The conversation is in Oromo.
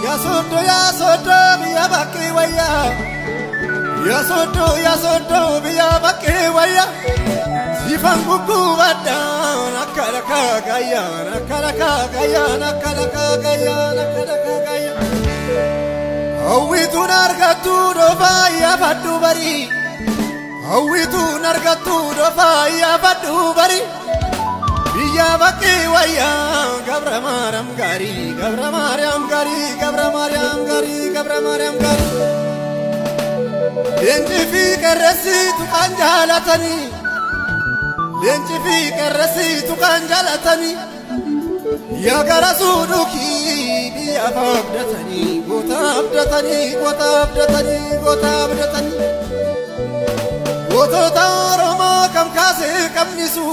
Yaa sooddoo, yaa sooddoo, biyya bakkee wayyaa. Yaa sooddoo, yaa sooddoo, biyya bakkee wayyaa. Sifan gugguubadhaan akka dhakaa gayyaan, akka dhakaa gayyaan, akka dhakaa gayyaan, akka dhakaa gayyaan. Hawwituun argattu dhoofaa yaafadhu barii. Hawwituun argattu dhoofaa yaafadhu barii. Biyya bakkee wayyaa, Gabra Maariyaam gaarii, Gabra Maariyaam gaarii, Gabra Maariyaam gaarii, Gabra Maariyaam gaarii. Leenci fi qeerransiitu kan jaalatanii. Leenci fi qeerransiitu kan jaalatanii. Yaa gara suudhukii biyya abdatanii, goota abdatanii, goota abdatanii, goota abdatanii. Gootota Oromoo kam kaasee qabnisu.